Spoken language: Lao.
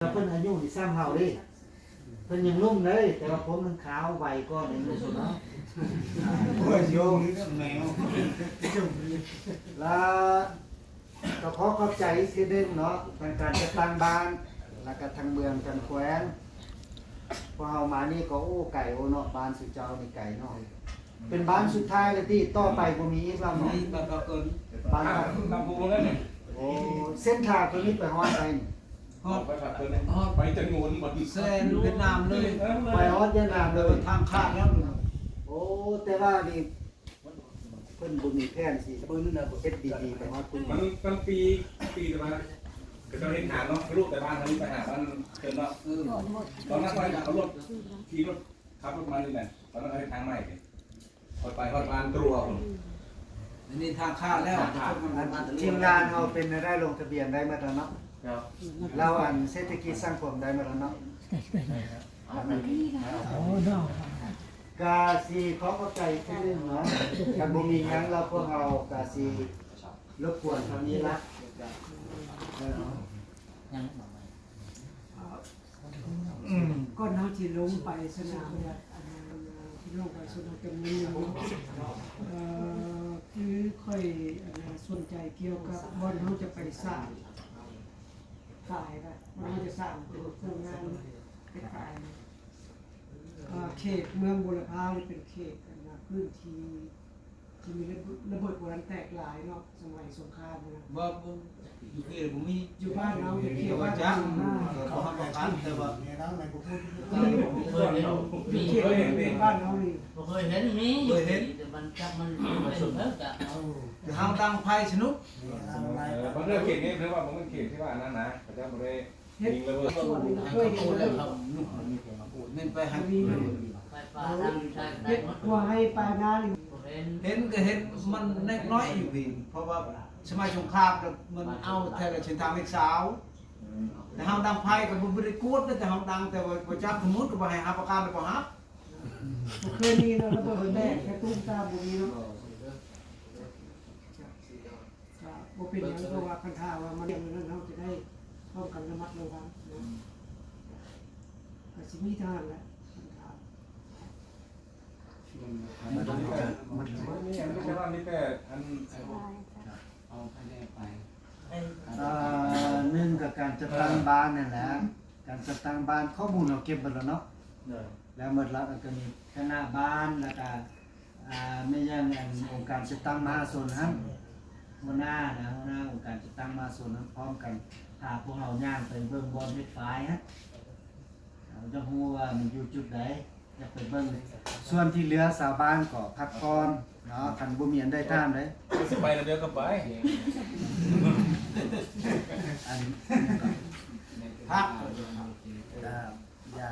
ແຕ່ເພິ່ນອາຍຸນີ້ສ່ຳເຮົາເດ້ ເພິ່ນຍັງໜຸ່ມເດ້ ແຕ່ວ່າຜົມມັນຂາວໄວກວ່າໃນມື້ຊຸມເຮົາ. ໂອ້ຍ ໂຍມ ແມວ ລະ ກໍຂໍຂອບໃຈອີກເທື່ອໜຶ່ງເນາະ ທາງການຈັດຕັ້ງບ້ານ ລະກະທາງເມືອງ ທາງແຂວງ ພວກເຮົາມານີ້ກໍ ໂອ້ ໄກໂອ້ເນາະ ບ້ານສຸເຈົ້ານີ້ໄກເນາະ. ເປັນບ້ານສຸດທ້າຍແລ້ວຕິ ຕໍ່ໄປບໍ່ມີອີກແລ້ວເນາະ? ມີບ້ານພາກເພິ່ນ ບ້ານພາກ ບ້ານພູເລີຍນີ້. ໂອ້ ເສັ້ນທາງຕົວນີ້ໄປຮອດໃສນີ້? ຮອດ ໄປພາກເພິ່ນ ຮອດ ໄປຈະໂງນບໍ່ ແຊນຫວຽດນາມເລີຍ ໄປຮອດຫວຽດນາມເລີຍ ທາງຂາດແລ້ວ. ໂອ້ ແຕ່ວ່ານີ້ ເພິ່ນບໍ່ມີແຜນຊິເຮັດດີໆໄປຮອດພຸ້ນ. ມັນ ມັນປີ ປີແຕ່ວ່າ ເຂົາເຈົ້າເຮັດທາງເນາະ ທະລຸແຕ່ບ້ານທາງນີ້ໄປຫາບ້ານເພິ່ນເນາະ. ເອີ ຕອນນັ້ນຂ້ອຍເອົາລົດ ຂີ່ລົດ ຂັບລົດມານີ້ແຫຼະ ຕອນນັ້ນເຂົາເຮັດທາງໃໝ່ເດ້ ຂ້ອຍໄປຮອດບ້ານຕົວພຸ້ນ. ອັນນີ້ທາງຂາດແລ້ວ ທາງຂາດ. ທີມງານເຮົາເປັນແນວໃດ ລົງທະບຽນໄດ້ໝົດແລ້ວເນາະ? ແລ້ວອັນເສດຖະກິດສັງຄົມໄດ້ໝົດແລ້ວເນາະ? ກະຊິຂໍຂອບໃຈອີກເທື່ອໜຶ່ງເນາະ ຄັນບໍ່ມີຫຍັງແລ້ວ ພວກເຮົາກະຊິລົບກວນເທົ່ານີ້ລະ. ກ່ອນເຮົາຊິລົງໄປສະໜາມ ທີ່ລົງໄປສະໜາມ ເອີ ຄືຂ້ອຍ ອັນ ສົນໃຈກ່ຽວກັບບ່ອນເຮົາຈະໄປສ້າງ ຂາຍ ບ່ອນເຮົາຈະສ້າງເປັນໂຮງງານເຮັດຂາຍ. ເອີ ເຂດເມືອງບົວລະພານີ້ເປັນເຂດ ອັນ ພື້ນທີ່ ທີ່ມີລະເບີດ ລະເບີດບໍ່ທັນແຕກຫຼາຍເນາະ ສະໄໝສົງຄາມນະ. ບໍ່ ບໍ່ ຢູ່ພີ້ບໍ່ມີ ຢູ່ບ້ານເຮົາເຂດ ບໍ່ຈັກ ເຂົາຮັບປະກັນ ແຕ່ວ່າ ເຄີຍເຫັນ ເຄີຍເຫັນ ບ້ານເຮົານີ້ ບໍ່ເຄີຍເຫັນ ມີ ເຄີຍເຫັນ ແຕ່ມັນຈັກມັນປະສົມແລ້ວກະເອົາ ເຮົາດັງໄຟສະໜຸກ. ເອີ ບາງເທື່ອເຂດນີ້ ເພາະວ່າມັນເປັນເຂດທີ່ວ່າອັນນັ້ນນະ ເຂົາເຈົ້າບໍ່ໄດ້ ເຮັດສວນເຄີຍເຫັນ ແມ່ນໄປໃຫ້ ເຮັດຫົວໄຮ່ປານານີ້ ເຫັນກໍເຫັນມັນເລັກນ້ອຍຢູ່ພີ້ ເພາະວ່າສະໄໝສົງຄາມມັນເອົາແຕ່ລະເສັ້ນທາງເລກຊາວ ແຕ່ເຮົາດັງໄຟກໍບໍ່ໄດ້ກວດ ແຕ່ເຮົາດັງ ແຕ່ວ່າບໍ່ຈັກ ສົມມຸດວ່າໃຫ້ຮັບປະກັນ ບໍ່ຮັບ ບໍ່ເຄີຍມີເນາະ ລະເບີດແຕກກະຕຸ້ມຕາມບໍ່ມີເນາະ. ກະບໍ່ເປັນຫຍັງ ເພາະວ່າຄັນຖ້າວ່າມັນເລື່ອງນັ້ນ ເຮົາຈະໄດ້ພ້ອມກັນລະມັດລະວັງນະ ກະຊິມີເທົ່ານັ້ນແຫຼະ. ມີຫຍັງ ມີແຕ່ວ່າມີແຕ່ອັນ ເອົາພະແນກໄປ ເອີ ໜຶ່ງກະການຈັດຕັ້ງບ້ານນັ້ນແຫຼະ ການຈັດຕັ້ງບ້ານ ຂໍ້ມູນເຮົາເກັບໝົດແລ້ວເນາະ ແລ້ວໝົດແລ້ວ ກະມີຄະນະບ້ານ ແລ້ວກະ ອ່າ ແມ່ນຫຍັງ ອັນ ອົງການຈັດຕັ້ງມະຫາຊົນຫັ້ນ ຫົວໜ້ານະ ຫົວໜ້າອົງການຈັດຕັ້ງມະຫາຊົນຫັ້ນ ພ້ອມກັນ ພາພວກເຮົາຍ່າງໄປເບິ່ງບ່ອນເຮັດຝາຍຫັ້ນ ເຮົາຢາກຮູ້ວ່າມັນຢູ່ຈຸດໃດ ຢາກໄປເບິ່ງ. ສ່ວນທີ່ເຫຼືອຊາວບ້ານກໍພັກຜ່ອນເນາະ ຄັນບໍ່ມີອັນໃດຖາມເດ້. ຊິໄປນຳດຽວກໍໄປ ອັນ ພັກ ຢ່າ